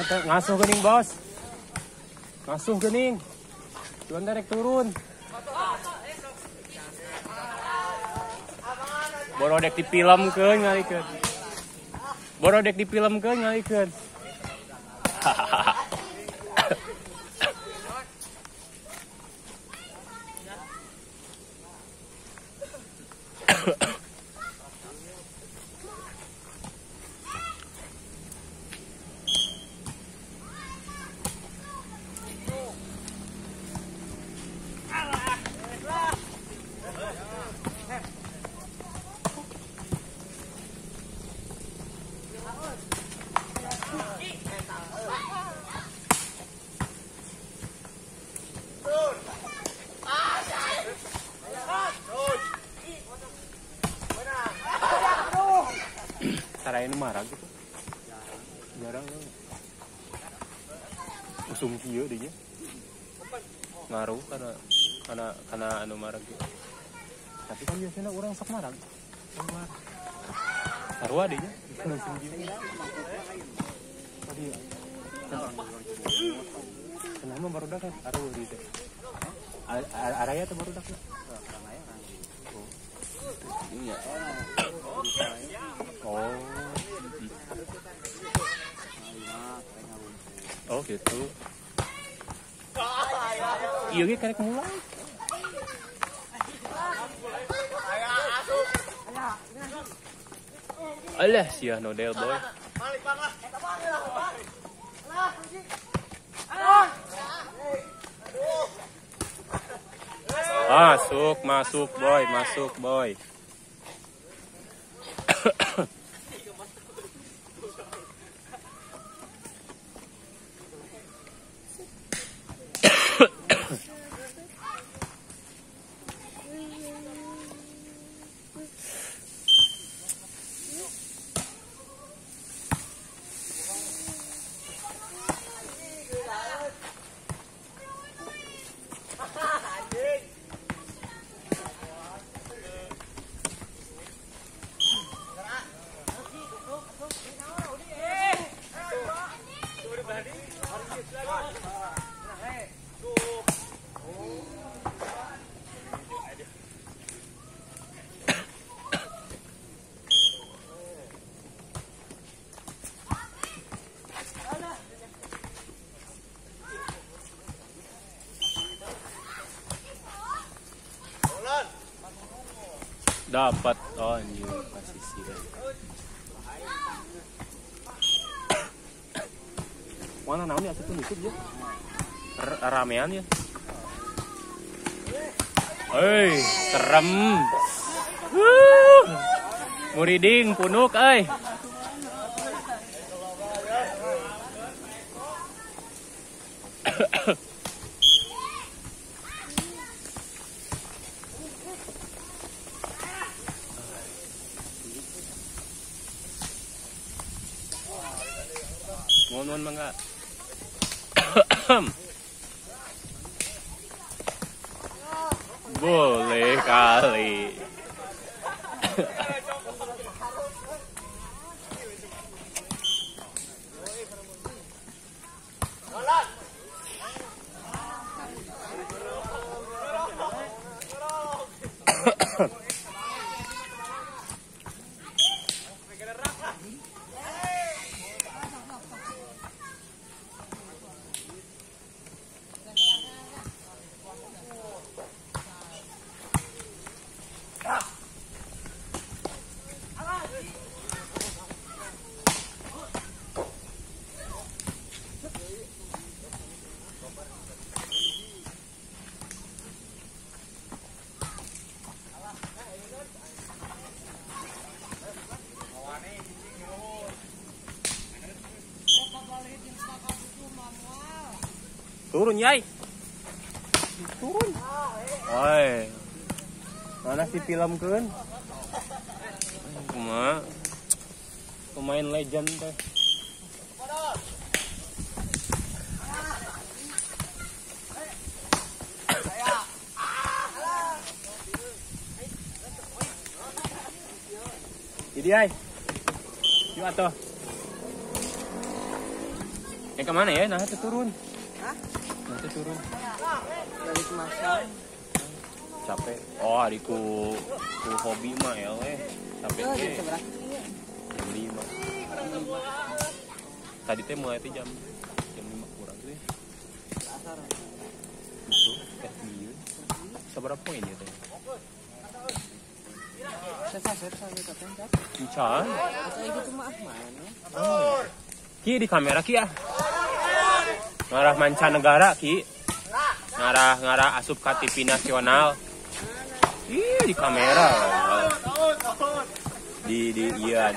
Ngasuh gening bos, ngasuh gening, tuan derek turun. Borodek dipilmkeun ngalikeun. Borodek dipilmkeun ngalikeun. Sarayan marah gitu. Jarang dong. Usum kieu dinya. Ngaruh karena anu marah gitu. Tapi kan biasanya orang sok marah. Sarua dinya usum kieu. Tadi kenapa barudak kan arua di teh. Araya teh barudak. Oh. Oh. Oh gitu. Iya ge karek mulai. Alah sia nodel boy. Masuk, masuk boy, masuk boy. Dapat oh anjir posisi. Mana naon ya atuh nutup ya. Ramean ya. Hei, serem. Muriding punuk euy. Nuhun mangga. Boleh kali. Turun yai. Turun. Oi. Mana si filmkeun? Kumaha? Pemain legend teh. Jadi ay. Yuk atuh. Kemana ya? Nah, itu turun. Hah? Nah, itu turun. Balik masa. Capek. Oh, adikku ku hobi mah ya, weh. Capek. Oh, jam berapa? Jam 5. Tadi teh mulai teh jam 5 kurang tuh ya. Asar. Itu teh ieu. Sabaraha poin ya teh? Encan. Gitu mah mana? Oh. Ki di kamera ki ah. Ngarah mancanegara ki. Ngarah asup ka TV nasional. Ih di kamera. Di iya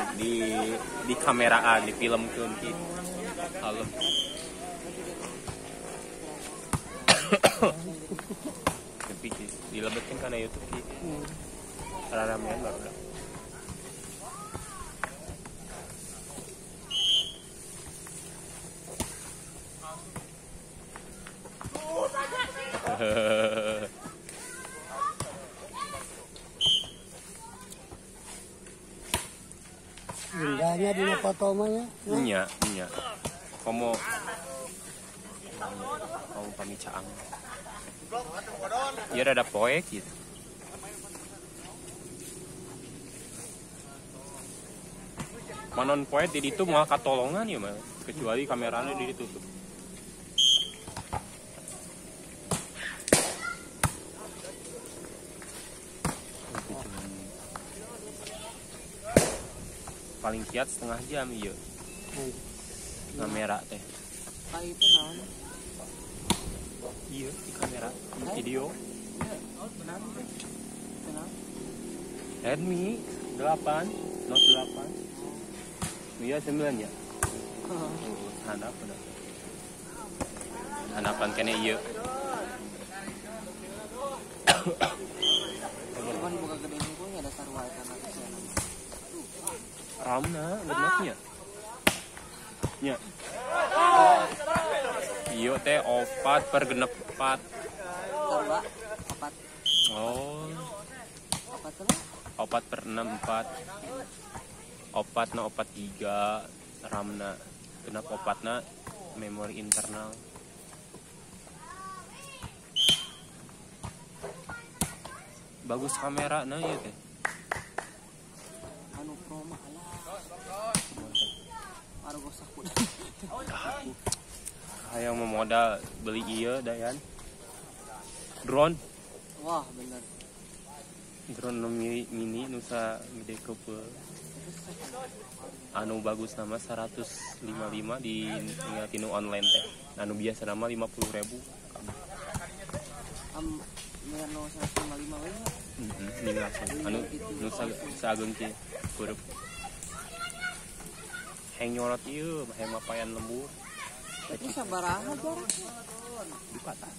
di kameraan di filmkeun ki. Halo. Tapi ki dilebetkeun kana YouTube ki. Ramean baru dah. Indahnya dina foto mah ya. Nya, nya. Komo kamu pamicaang. Ieu rada poek gitu. Manon poet di ditu moal katolongan ya mah, kecuali kameranya di ditutup. Paling kiat setengah jam iya. Kamera teh. Ah itu naon? Iya, di kamera, di video. Redmi 8, Note 8. Iya 9 ya. Oh, handap udah. Handapan kene ieu. Cuman buka gede unggul nya dasar wae kana kesianan. Ramna genepnya. Nya. Ieu teh 4 per genep 4. Sarua 4. Oh. 4 teh 4 per 6 4. 4 na 4 giga RAM-na, genap 4 na memori internal. Bagus kamera na ieu teh. Anu pro mah alah. Arugo saku. Hayang mau modal beli ieu dayan. Drone. Wah, bener. Drone nu mini nusa gede kepe. Anu bagus nama 155 di ingatinu online teh. Anu biasa nama 50.000. Am nu 155 we. Heeh, ninggal anu nu saageng ki kurup. Heng nyorot ieu, heng mapayan lembur. Tapi sabaraha jaraknya? Di patah.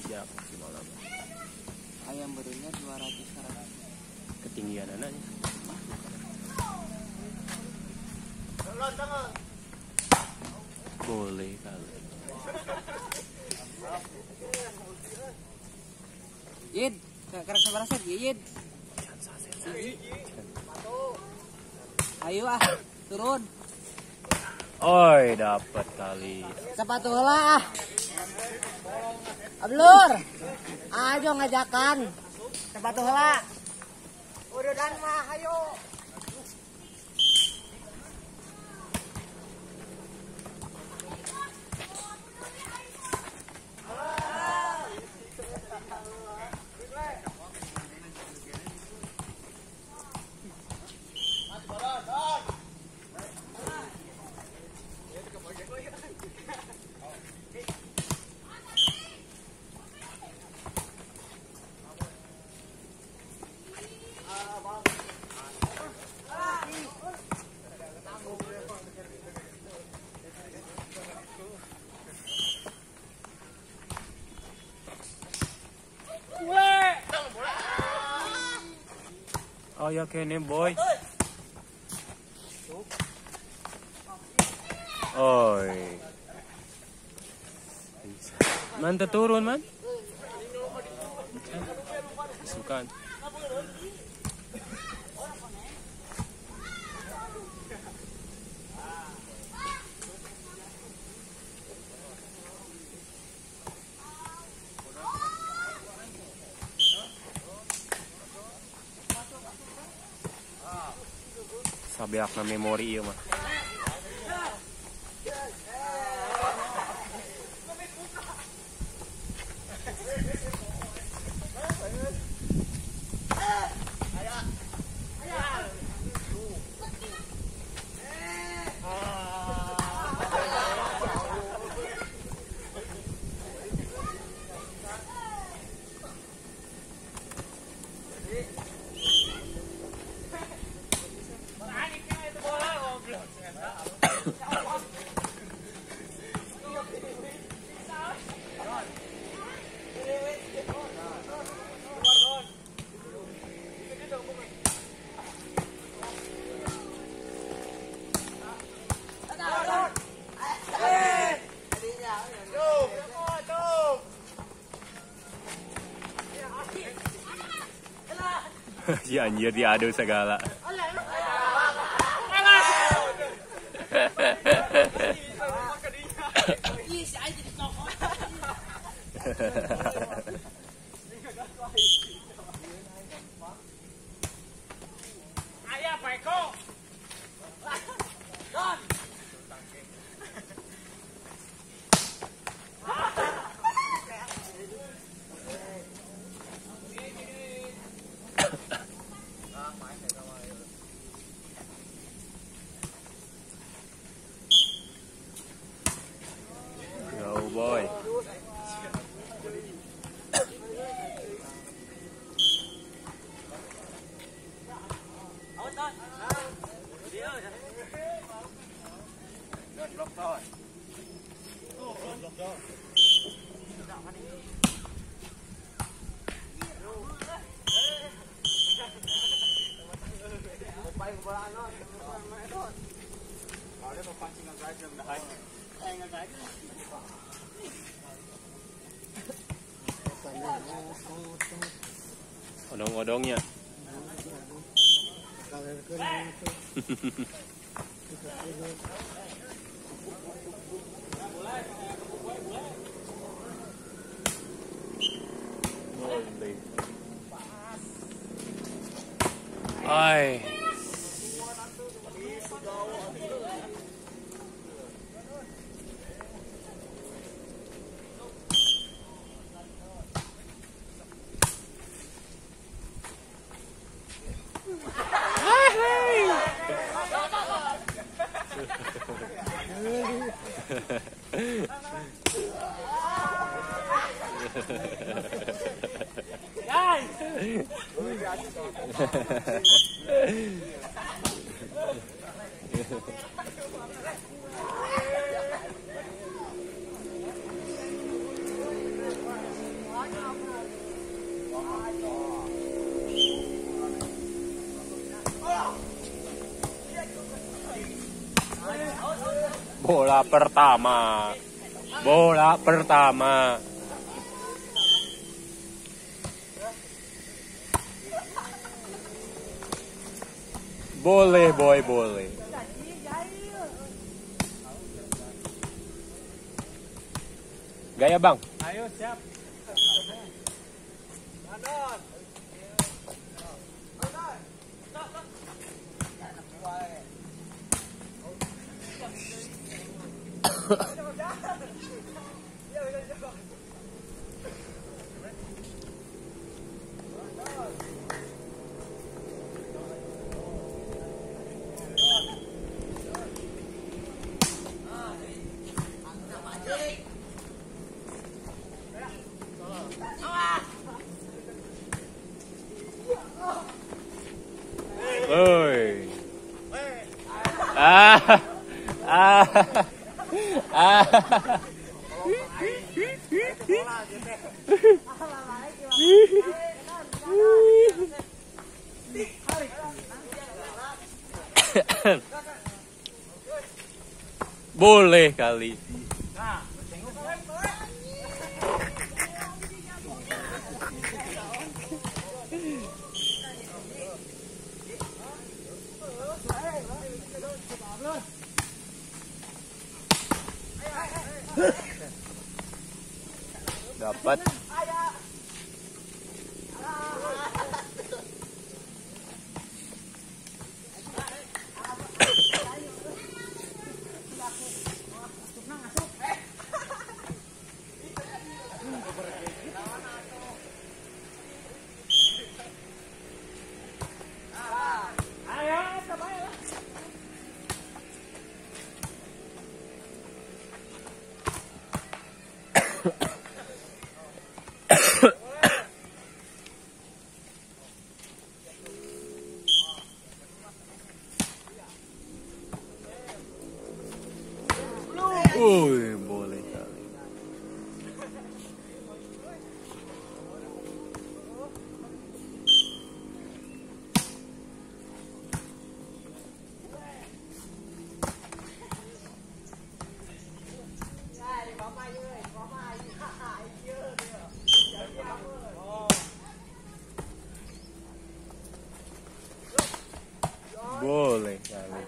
Jarak maksimal lama. Ayam berunya 200 100. Ketinggian anaknya. Boleh kali. Yid, kerek sabaraha set, Yid. Ayo ah, turun. Oi, dapat kali. Sepatu lah. Ablur. Ayo ngajakan. Sepatu heula. Udah mah, ayo. Aya kene boy. Oi. Man turun man. Sukan. Sabeakna memori ieu mah. Si anjir diadu segala. Boy. Odong-odongnya. Ay. Bola pertama. Bola pertama. Boleh, boy, boleh. Gaya, Bang. Ayo, siap. Oi. Ah. Ah. Ah. Boleh kali. Dapat. Woi, boleh kali. Boleh kali.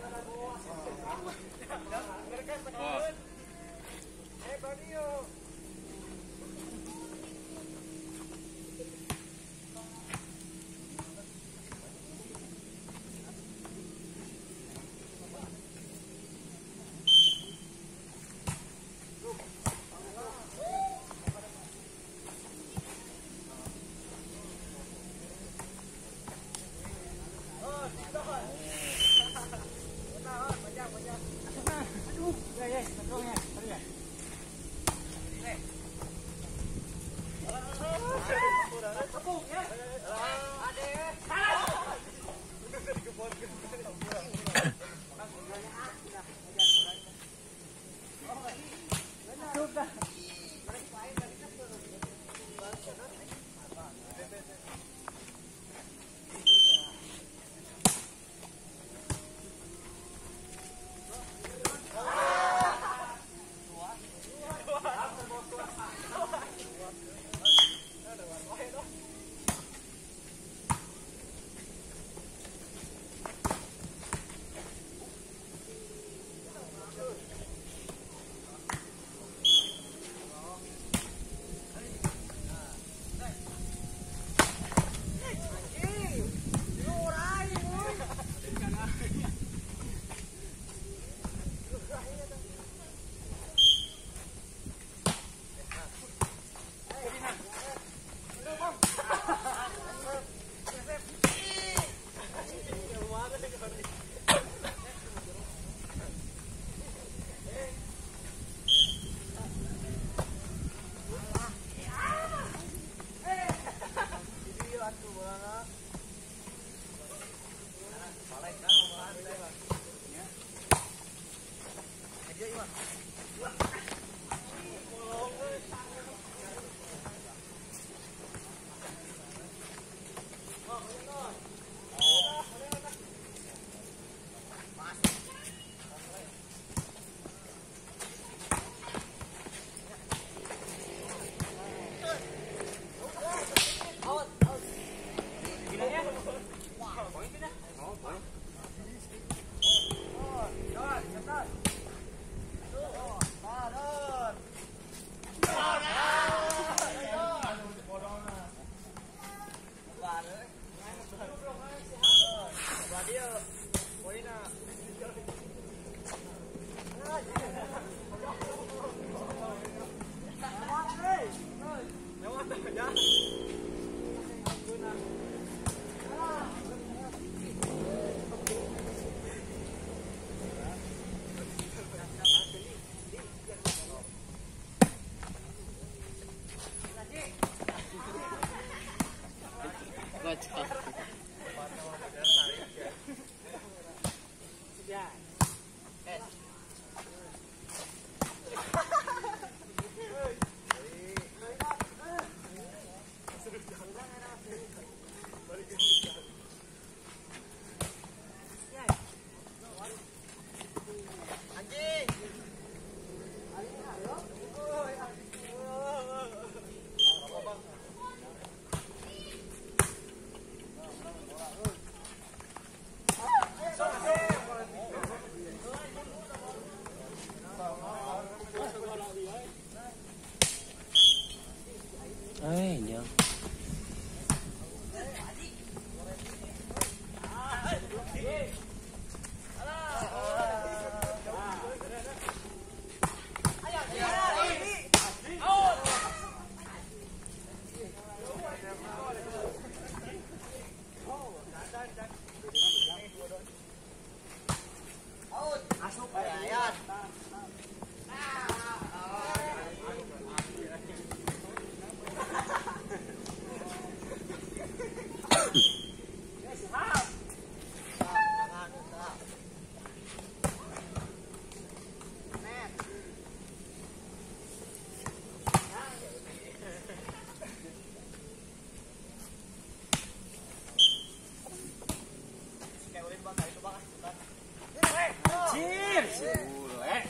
Anjir, bule.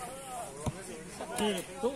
Gitu.